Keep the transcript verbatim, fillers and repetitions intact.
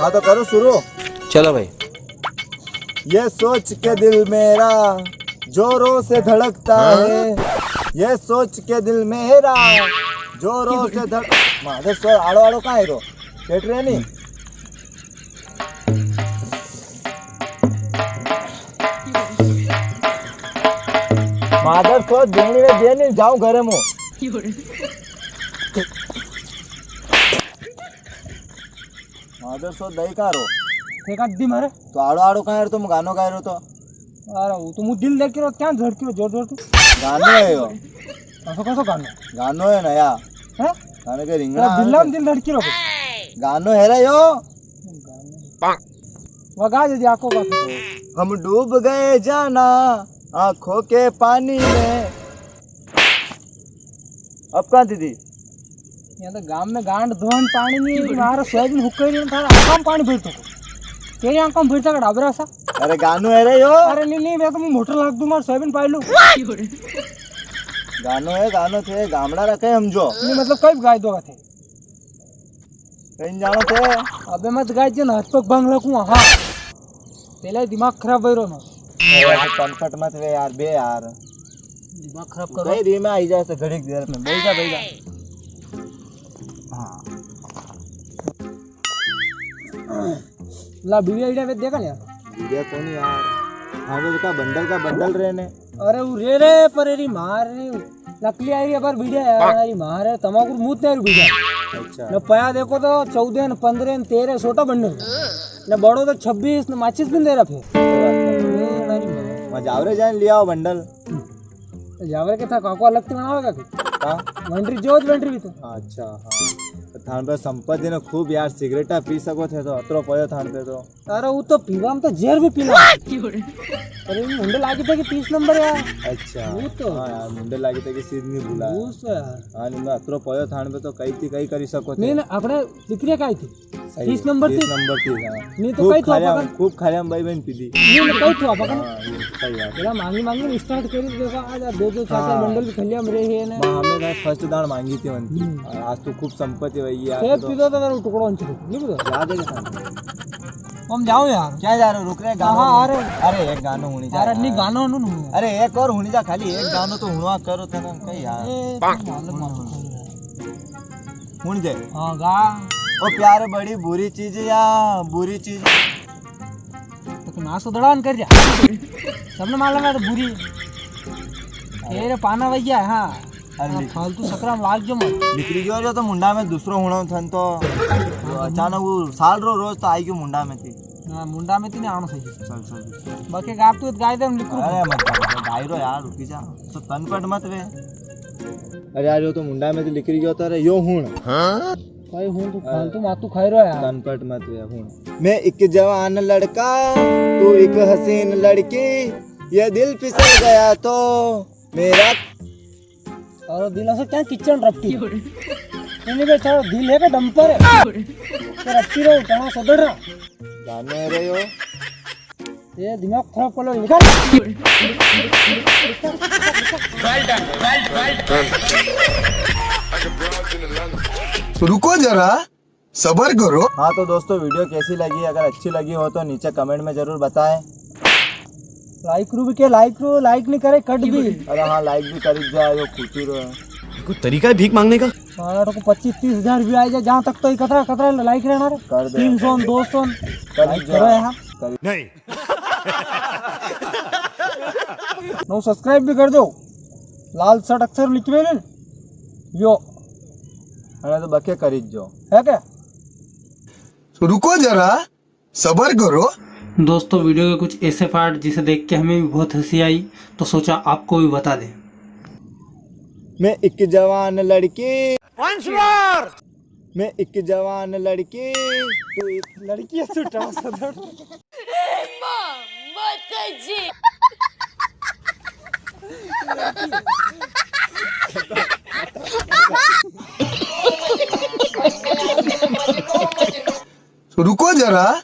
हाँ तो करो शुरू। चलो भाई। ये सोच के दिल मेरा जोरों से धड़कता हाँ? है, ये सोच के दिल मेरा जोरों से धड़-, माधर सो आड़ो आड़ो कहाँ है रो? बैठ रहे नहीं। माधर सो देनी रे देनी, जाऊं घरे मु। माधर सो दई का रो? थे का दी मारे? तो आड़ो आड़ो कहाँ है रो, तुम गानो गा रो तो? अरे वो तो मु दिल धड़की रो, क्या धड़की रो जोर जोर तू? गानो है यो। कसो कसो गानो? गानो है ना या? हैं? गाने के रिंगणा तो दिल में दिल धड़की रो। गानो है रे यो। गानो। वगा जदी आको का। हम डूब गए जाना आंखों के पानी में। अब कहाँ दीदी? यहाँ तो गांव में गांड धोन पानी नहीं, मारा सोयाबीन हुक्के नहीं, थारा आंखा में पानी भरतो। तेरी आंखा में भरता का डाबरा सा। अरे गानो है रे यो। अरे नहीं, नहीं, मैं तो मोटर लाग दूं, मार सोयाबीन पाई लूं। गानो है, गानो थे, गामड़ा रखे हम जो। नहीं, मतलब कई गाय दो थे। कहीं जानो थे? अबे मत गाय जो ना, हाथ पग बांग रखूं, हाँ। पहले ही दिमाग खराब हो रहा ना। अरे, पनपट मत वे यार, बे यार। दिमाग खराब करो। कहीं री में आई जाए से घड़ी देर में। बैठ जा, बैठ जा। हाँ। ला, बीड़ी आइडिया पे देखा ना यार। बीड़िया कोनी यार। हाँ, तो का बंडल का बंडल रहने। अरे, वो रे रे, पर री मार री। नकली आई री, पर बीड़िया यार, री मार है, तमाकू मुत नहीं बीड़िया। अच्छा। न पया देखो तो चौदह न पन्द्रह न तेरह छोटा बंडल। न बड़ो तो छब्बीस, न माचिस भी दे रहा फिर। अरे, री मार। मैं जावरे जान लिया वो बंडल। तो जावरे के था, काको अलग से बनावेगा कि? हाँ। बंडरी जो बंडरी भी तो। अच्छा, हाँ। तो थान पे संपत्ति ने खूब यार सिगरेटा पी सको थे तो, अतरो पयो थान पे तो। अरे वो तो पीवा में तो जहर भी पीला। अरे मुंडे लागी था कि तीस नंबर यार। अच्छा। वो तो। हाँ यार, मुंडे लागी था कि सीध नहीं भूला। वो तो यार। हाँ, नहीं, मैं अतरो पयो थान पे तो कई थी, कई करी सको थे। नहीं, नहीं, अपने जिक्रिया कई थी। सही, तीस नंबर तीस थी। नंबर थी, हाँ। नहीं तो खूब कई तो खाया, अपन खूब खाया हम भाई बहन पीदी। नहीं, नहीं, कई तो अपन। हाँ, ये सही बात है। पेला मांगी मांगी ने start करी, देखो आज दो दो चार चार हाँ। बंडल भी खलिया में रहे हैं ना। माँ, हमें ना first दान मांगी थी उनकी। हम्म। और आज तो खूब संपत्ति हुई है, आज तो पीतो तो मेरा टुकड़ो अंचल, नहीं पीतो? याद है क्या? हम जाओ यार। क्या जा रहे हो? रुक रहे, गानो हाँ, हुन-, अरे। अरे, एक गानो हुनी जा अरे, यार। नहीं, गानो हुन, हुन। अरे, एक और हुनी जा, खाली एक गानो तो हुनवा करो थे ना, कई यार। ए, तू मालूम मत कर यार। हुन जे। हाँ, गा। ओ प्यार बड़ी बुरी चीज या, बुरी चीज। तो तू नाश उधड़ान कर जा। सबने मालूम है तो बुरी। तेरे पाना भैया, हाँ। अरे हाँ, निक-, फालतू सकरा में लाग जो मत। निकली गयो जो तो मुंडा में दूसरो होना थन तो। अचानक वो साल रो रोज तो आई गयो मुंडा में थी। हाँ, मुंडा में थी ने आनो सही। चल, चल, चल। बाकी गाप तू गाय दे, हम लिख अरे मत गाय, गाय रो यार, रुकी जा। तो तन पट मत वे। अरे यार, यो तो मुंडा में तो निकली गयो तो रे, यो हुन। हाँ? भाई हुन, तू अरे। फालतू मातू खाई रो यार। तन पट मत वे, हुन। मैं एक जवान लड़का, तू एक हसीन लड़की, ये दिल फिसल गया तो मेरा और दिल से क्या किचन रपटी? नहीं बे, थारा दिल है कि डंपर है? तो रपटी रो, कहाँ सदड़ रहा? गाने रे यो। ये दिमाग खराब कर लो, निकाल। रुको जरा, सबर करो। हाँ तो दोस्तों, video कैसी लगी? अगर अच्छी लगी हो तो नीचे comment में जरूर बताएं। Like रू भी के, like रू, like नहीं करे कट भी। अरे हाँ, like भी कर जाए, यो खुशी रो है। कोई तरीका है भीख मांगने का? हाँ, तो को पच्चीस तीस हजार भी आ जाए, जहाँ तक तो ही कतरा, कतरा like रहना रे। कर दे। तीन सौ, दो सौ। कर like दे। करो यहाँ। कर नहीं। नो subscribe भी कर दो। लाल shirt अक्षर लिखवे ने। यो। अरे तो बके करी जो। है क्या? तो रुको जरा, सबर करो। दोस्तों, video के कुछ ऐसे part जिसे देख के हमें भी बहुत हंसी आई, तो सोचा आपको भी बता दें। मैं एक जवान लड़की। Once more। मैं एक जवान लड़की। तू एक लड़की है, तू ट्रांसजेंडर। माँ, माता जी। रुको जरा।